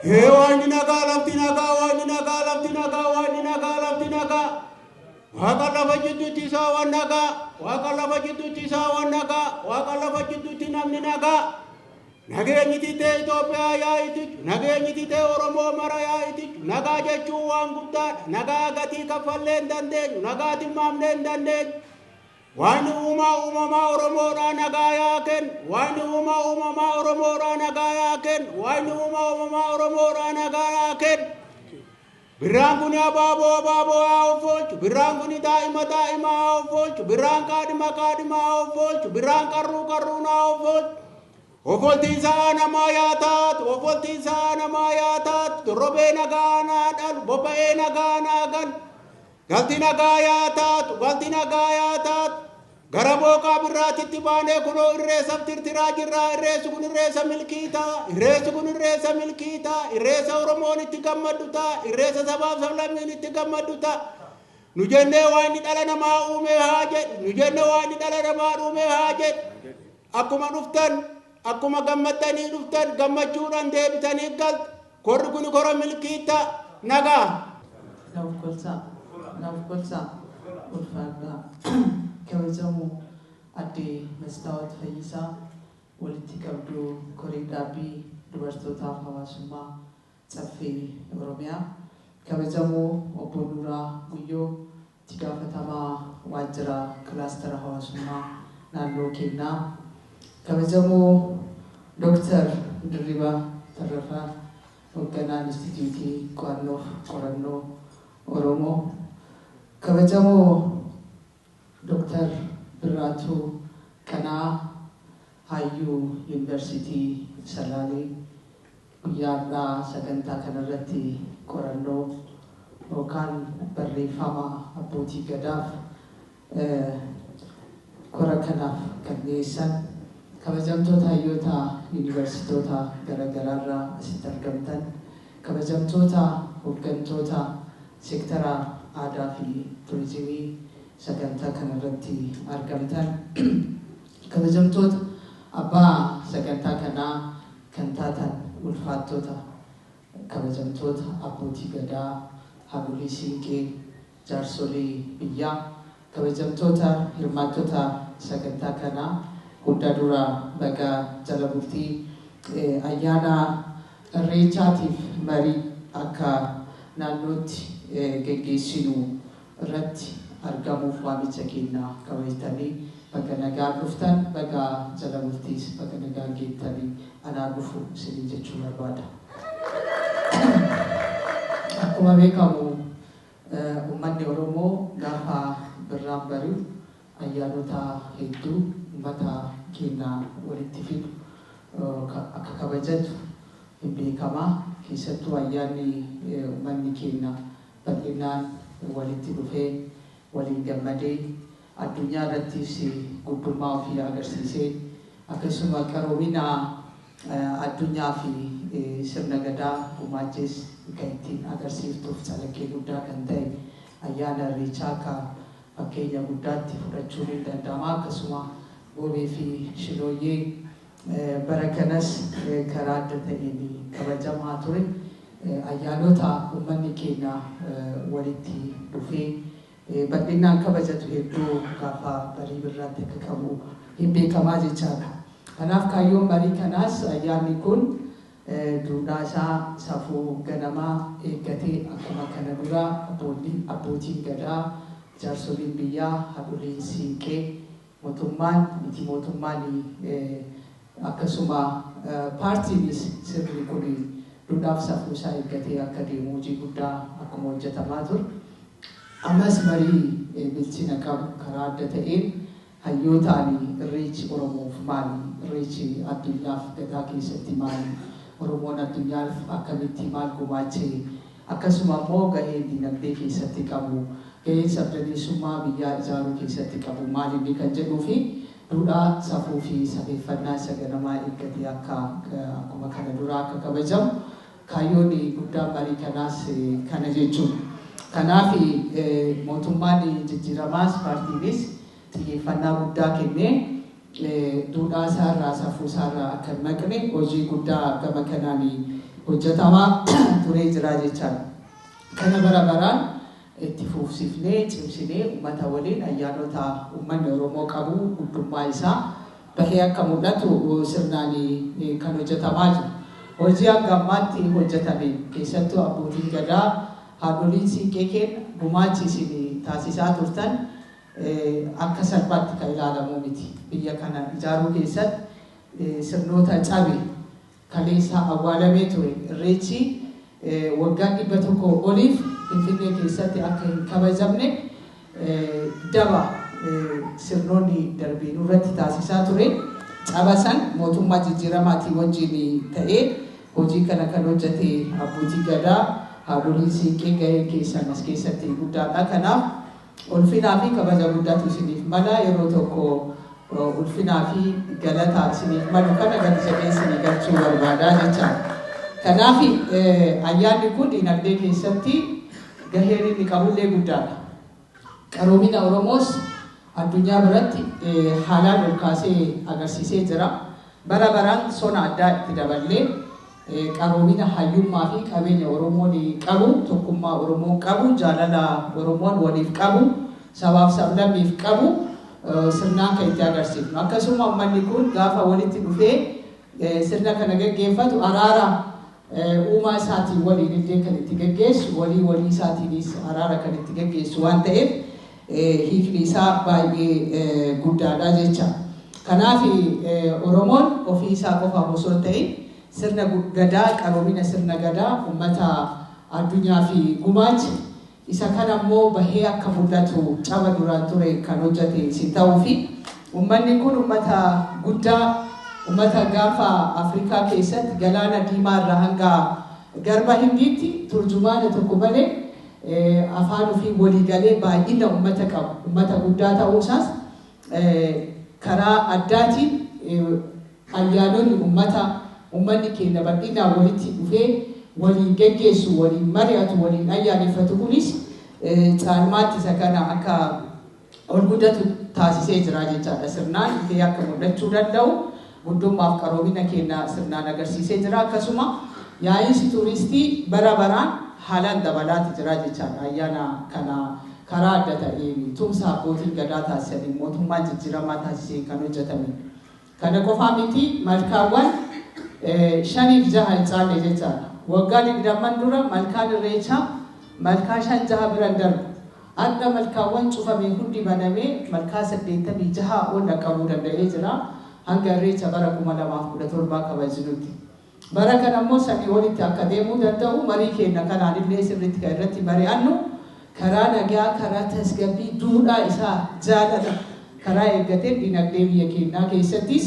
Hee waaqni nagaa lafti nagaa waaqni nagaa lafti nagaa waaqni nagaa lafti nagaa. Waaqa lafa jidduutti isaa waan nagaa waaqa lafa jidduutti isaa waan nagaa waaqa lafa jidduutti namni nagaa. Nageenyi titee Itoophiyaa yaa itichu nageenyi titee Oromoo mara yaa itichu nagaa jechuun waan guddaadha nagaa gatii kaffallee hin dandeenyu nagaa tilmaamnee hin dandeenyu. Waaqni uumaa uumamaa Oromoodhaa nagaa yaa kennu waaqni uumaa uumamaa Oromoodhaa nagaa yaa kennu waaqni uumaa uumamaa Oromoodhaa nagaa yaa kennu. Birraan kun abaaboo abaaboo haa offoolchu birraan kun daa'ima daa'ima haa offoolchu birraan kaadhima kaadhima haa offoolchu birraan qarruu qarruun haa offoolchu. Ofoltiin sa'a namaa yaa taatu ofoltiin sa'a namaa yaa taatu dorrobee nagaa naa dhalu bobba'ee nagaa naa galu. Galti nagaa yaa taatu galti nagaa yaa taatu gara booqaa birraatitti baanee kunoo irreessaf tirtiraa jirraa irreessi kun irreessa milkii ta'a irreessi kun irreessa milkii ta'a irreessa Oromoon itti gammaddu ta'a irreessa sabaaf sablammiin itti gammaddu ta'a. Nu jennee waan dhala namaa uumee haa jedhu nu jennee waan dhala namaa uumee haa jedhu akkuma dhuftan akkuma gammaddanii dhuftan gammachuudhaan deebitanii galtu korri kun kora milkii ta'a nagaa. Naaf kolsaa, naaf kolsaa, ulfaadhaa. Kabajamoo addee Mastaawat Fayyisaa walitti qabduu koree dhaabbii dubartootaaf hawaasummaa caffee Oromiyaa. Kabajamoo obbo Nuuraa Guyyoo itti gaafatamaa waajjira kilaastara hawaasummaa naannoo keenyaa. Kabajamoo Dooktar Dirribaa Tarrafaa hoogganaa Inistituutii Qo'annoof Qorannoo Oromoo. Kabajamoo Dooktar Birraatuu Qanaa Hayyuu Yuunivarsiitii Salaalee guyyaa har'aa sagantaa kanarratti qorannoo yookaan barreeffama abbootii gadaaf kora kanaaf kan dhiyeessan kabajamtoota hayyoota yuunivarsiitoota garaagaraarraa asitti argamtan kabajamtoota hooggantoota seektara aadaa fi turizimii sagantaa kanarratti argamtan kabajamtoota abbaa sagantaa kanaa kan taatan ulfaattota kabajamtoota abbootii gadaa haadholii siinqee jaarsolii biyyaa kabajamtoota hirmaattota sagantaa kanaa hunda dura baga jala bultii ayyaana irreechaatiif marii akka naannootti geggeessinu irratti argamuuf waamicha keenya kabajtanii baga nagaan dhuftan baga jala bultiis baga nagaan geettanii anaa dhufu isinii jechuu barbaada. Akkuma beekamu uummanni Oromoo gaafa birraan bari'u ayyaanota hedduu uummata keenya walitti fidu akka kabajatu hin beekamaa. Keessattuu ayyaanni uummanni keenya bal'inaan walitti dhufee waliin gammadee addunyaa irrattis guddummaa ofii agarsiisee akkasuma qaroomina addunyaa fi sirna gadaa gumaachees kan ittiin agarsiiftuuf calaqqee guddaa kan ta'e ayyaana irreechaa akka fakkeenya guddaatti fudhachuun hin danda'ama. Akkasuma goobee fi shilooyyee bara kanas karaa adda ta'een kabajamaa ture. Ayyaanota uummanni keenya walitti dhufee bal'inaan kabajatu hedduu gaafa barii birraatti akka qabu hin beekamaa jechaadha. Kanaaf kaayyoon marii kanaas ayyaanni kun duudhaa isaa safuu ganamaa eeggatee akkuma kana dura abbootiin gadaa, jaarsoliin biyyaa, haadholiin siinqee, mootummaan, miti mootummaan akkasuma paartiinis sirni kun duudhaaf safuu isaa eeggatee akka deemu hojii guddaa akkuma hojjetamaa ture. Ammas marii bilchina qabu karaa adda ta'een hayyootaan irreechi Oromoof maali? Irreechi addunyaaf gadaa keessatti maali? Oromoon addunyaaf akkamitti maal gumaachee? Akkasuma immoo gaheen dinagdee keessatti qabu, gaheen sabdaneessummaa biyyaa ijaaruu keessatti qabu maali inni kan jedhuu fi duudhaa safuu fi safeeffannaa isa ganamaa eeggatee akka akkuma kana duraa akka kabajamu kaayyoon guddaan marii kanaas kana jechuudha. Kanaaf mootummaan jijjiiramaas paartiinis xiyyeeffannaa guddaa kennee duudhaa isaarraa safuu isaarraa akka hin maqne hojii guddaa gama kanaan hojjetamaa turee jira jechaadha. Kana bara baraan itti fufsiifnee cimsinee uummata waliin ayyaanota uummanni Oromoo qabu guddummaa isaa bahee akka mul'atu sirnaan kan hojjetamaa jiru. Hojii hanga ammaatti hojjetame keessattuu abbootiin gadaa haadholiin siinqee keenya gumaachi isin taasisaa turtan akka salphaatti kan ilaalamu miti. Biyya kana ijaaruu keessatti sirnoota cabe kaleessa awwaalamee ture irreechi waggaa 100 oliif Finfinnee keessatti akka hin kabajamne daba sirnoonni darbii nurratti taasisaa ture. Caba san mootummaa jijjiiramaatii wajjin ta'ee hojii kana kan hojjete abbootii gadaa haadholiin siinqee gaheen keessan as keessatti guddaadha. Kanaaf ulfinaa fi kabaja guddaatu isiniif mala. Yeroo tokko ulfinaa fi galata isiniif malu kana gadi jedhee isinii galchuu barbaadaa jechaadha. Kanaaf ayyaanni kun dinagdee keessatti gaheen inni qabullee guddaadha. Qaroomina Oromoos addunyaa biratti haalaan ol kaasee agarsiisee jira. Bara baraan sona addaa itti daballee qaroomina hayyummaa fi qabeenya Oromoon qabu, tokkummaa Oromoon qabu, jaalala Oromoon waliif qabu, sabaaf sablammiif qabu sirnaan kan itti agarsiifnu. Akkasuma uummanni kun gaafa walitti dhufee sirna kana gaggeeffatu araara uumaa isaatiin waliin illee kan itti gaggeessu, walii walii isaatiinis araara kan itti gaggeessu waan ta'eef hiikni isaa baay'ee guddaadha jecha. Kanaaf Oromoon ofii isaa qofaaf osoo hin ta'in sirna gadaa, qaroomina sirna gadaa uummata addunyaa fi gumaacha isa kana immoo bahee akka mul'atu caba duraan ture kan hojjete isin ta'uu fi uummanni kun uummata guddaa, uummata gaafa Afrikaa keessatti galaana diimaa irraa hanga garba Hindiitti turjumaana tokko malee afaan ofii waliigalee baay'ina uummata qabu, uummata guddaa ta'uu isaas karaa addaatiin ayyaanonni uummanni keenya bal'inaan walitti dhufee waliin geggeessu, waliin mari'atu, waliin ayyaaneffatu kunis caalmaatti isa kana akka ol guddatu taasisee jira jechaadha. Sirnaan ifee akka mul'achuu danda'u guddummaaf qaroomina keenya sirnaan agarsiisee jira. Akkasuma yaa'iinsi tuuristii bara baraan haalaan dabalaati jira jechaadha. Ayyaana kana karaa adda ta'een tumsa abbootiin gadaa taasisanii mootummaan jijjiiramaa taasiseen kan hojjetame. Kana qofaa miti, malkaawwan 5 fi 6 hin caalle jechaadha. Waggaa 20 dura malkaan irreechaa malkaa 5 6 bira darbu. Har'a malkaawwan cufame hundi banamee malkaa 86 ol dhaqqabuu danda'ee jira. Hanga irreecha bara 2017 kabajnutti. Bara kana immoo sanii olitti akka deemuu danda'u marii keenya kanaan illee sirriitti kan irratti mari'annu karaa nagaa, karaa tasgabbii, duudhaa isaa jaalala karaa eeggateen dinagdee biyya keenyaa keessattis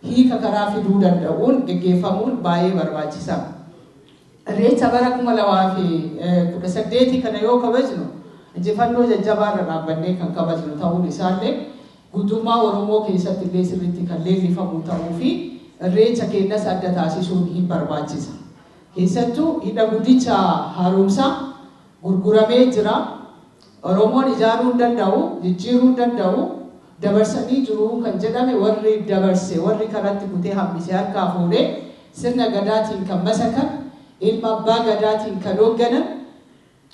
hiika karaa fiduu danda'uun geggeeffamuun baay'ee barbaachisaadha. Irreecha bara 2018 kana yoo kabajnu injifannoo jajjabaa irra dhaabbannee kan kabajnu ta'uun isaallee guddummaa Oromoo keessatti illee sirriitti kan leellifamu ta'uu fi irreecha keenyas adda taasisuun hin barbaachisa. Keessattuu hidha guddicha haaromsaa gurguramee jira. Oromoon ijaaruu hin danda'u, jijjiiruu hin danda'u, dabarsanii jiru kan jedhame warri dabarse, warri karatti kutee hambisee harkaa fuudhee sirna gadaatiin kan masakan, ilma abbaa gadaatiin kan hoogganan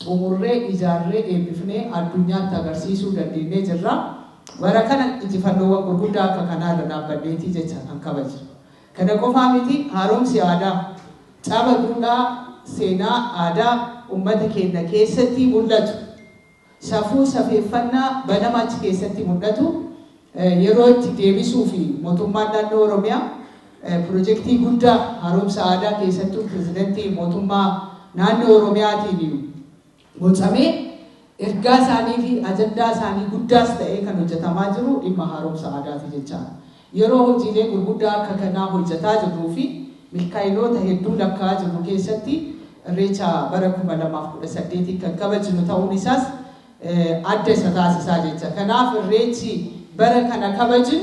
xumurree ijaarree eebbifnee addunyaatti agarsiisuu dandeenyee jirra. Bara kana injifannoowwan gurguddaa akka kanaa irra dhaabbanneetii jecha kan kabajnu. Kana qofaa miti, haaromsi aadaa caba duudhaa seenaa aadaa uummata keenya keessatti mul'atu, safuu safeeffannaa banama achi keessatti mul'atu yeroo itti deebisuu fi mootummaan naannoo Oromiyaa pirojektii guddaa haaromsa aadaa keessattuu pirezidantii mootummaa naannoo Oromiyaatiin bocamee ergaa isaanii fi ajandaa isaanii guddaas ta'ee kan hojjetamaa jiru dhimma haaromsa aadaati jechaadha. Yeroo hojiilee gurguddaa akka kanaa hojjetaa jirruu fi milkaa'inoota hedduu lakkaa'aa jirru keessatti irreecha bara 2018 kan kabajnu ta'uun isaas adda isa taasisaa jecha. Kanaaf irreechi bara kana kabajnu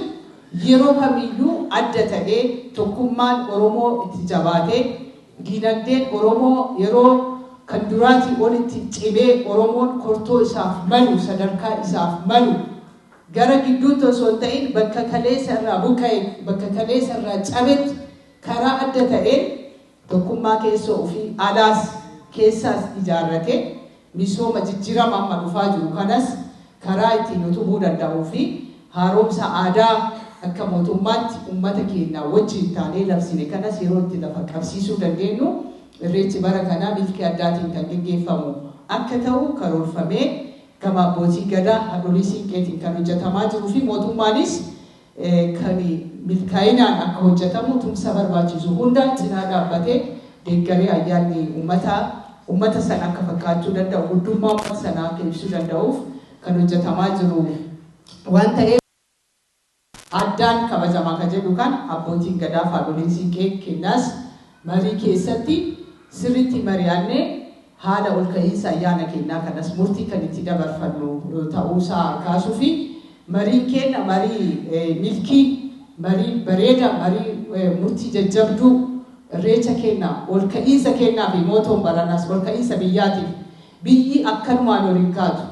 yeroo kamiyyuu adda ta'ee tokkummaan Oromoo itti jabaatee dinagdeen Oromoo yeroo kan duraatii olitti cimee Oromoon kortoo isaaf malu, sadarkaa isaaf malu gara gidduutti osoo hin ta'in bakka kaleessa irraa buqqa'e, bakka kaleessa irraa cabetti karaa adda ta'een Tokkummaa keessoo ofii alaas keessaas ijaarratee misooma jijjiirama amma dhufaa jiru kanas karaa ittiin utubuu danda'uu fi haaromsa aadaa akka mootummaatti uummata keenya wajjin taanee labsine kanas yeroo itti lafa qabsiisuu dandeenyu irreechi bara kanaa milkii addaatiin kan geggeeffamu akka ta'u karoorfamee gama abbootii gadaa haadholii siinqeetiin kan hojjetamaa jiruu fi mootummaanis kan milkaa'inaan akka hojjetamu tumsa barbaachisu hunda cinaa dhaabbatee deeggaree ayyaanni uummata sana akka fakkaachuu danda'u guddummaa uummata sanaa akka ibsuu danda'uuf kan hojjetamaa jiru waan ta'eef addaan kabajamaa kan jedhu kan abbootiin gadaa fi haadholiin siinqee kennaas marii keessatti sirriitti mari'annee haala ol ka'iinsa ayyaana kennaa kanas murtii kan itti dabarfannu ta'uusaa kaasuu fi mariin kenna marii milkii marii bareeda marii murtii jajjabduu irreecha kenna ol ka'iinsa kennaa fi mootoon baranaas ol ka'iinsa biyyaatiif biyyi akkanumaan ol hin kaatu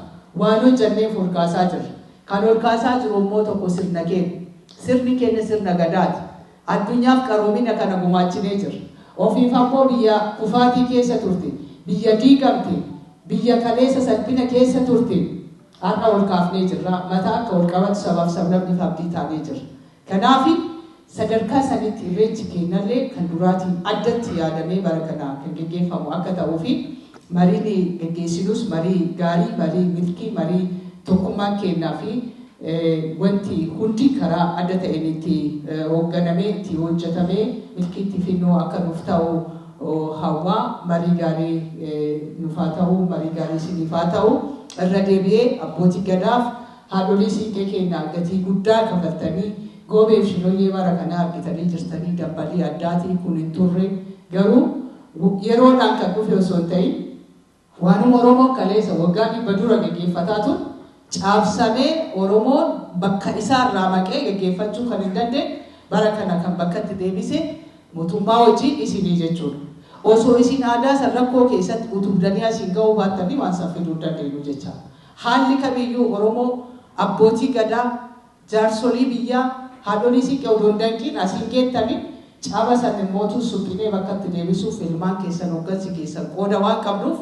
waan hojjanneef ol kaasaa jirra. Kan ol kaasaa jiru immoo tokko sirna keenya. Sirni keenya sirna gadaati. Addunyaaf qaroomina kana gumaachinee jira. Ofiif ammoo biyya kufaatii keessa turte, biyya diigamte, biyya kaleessa salphina keessa turte har'a ol kaafnee jirra. Mataa akka ol qabatu sabaaf sablamniif abdii taanee jirra. Kanaaf sadarkaa sanitti irreechi keenyallee kan duraatiin addatti yaadamee bara kana kan geggeeffamu akka ta'uu fi mariin geggeessinus marii gaarii, marii milkii, marii tokkummaan keenyaa fi wanti hundi karaa adda ta'een itti hoogganamee itti hojjetamee milkiitti finnoo akka nuuf ta'u hawwaa marii gaarii nuuf haa ta'u, marii gaarii isiniif haa ta'u. Irra deebi'ee abbootii gadaaf haadholii siinqee keenyaa gatii guddaa kafaltanii goobeef shinooyyee bara kanaa argitanii jirtanii dambalii addaatii kun hin turre garuu yeroodhaan kan dhufe osoo hin ta'in waanuma Oromoon kaleessa waggaa 100 dura geggeeffataa ture caabsamee Oromoon bakka isaarraa maqee geggeeffachuu kan hin dandeenye bara kana kan bakkatti deebise mootummaa wajjin isinii jechuudha. Osoo isin aadaa san rakkoo keessatti utubdanii asiin ga'uu baattanii waan san fiduu hin dandeenyu jecha. Haalli kamiyyuu Oromoo abbootii gadaa, jaarsolii biyyaa, haadholii siinqee odoo hin danqiin asiin geettanii caba san mootuu suphinee bakkatti deebisuuf ilmaan keessan hoggansi keessan qooda waan qabduuf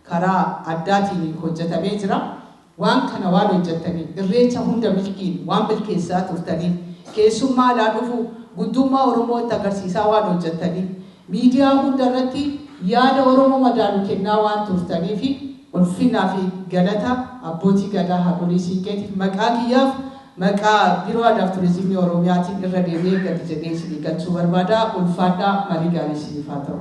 karaa addaatiin hojjetamee jira. Waan kana waan hojjettaniif irreecha hunda milkiin waan milkeessaa turtaniif keessummaa alaa dhufu guddummaa Oromoo itti agarsiisaa waan hojjettaniif miidiyaa hunda irratti yaada Oromoo madaalu kennaa waan turtaniif ulfinaa fi galata abbootii gadaa haadholii siinqeetiif maqaa kiyyaaf maqaa Biiroo Aadaaf Turizimii Oromiyaatiin irra deebi'ee gadi jedhee isinii galchuu barbaada. Ulfaadhaa marii gaarii isiniif haa ta'u.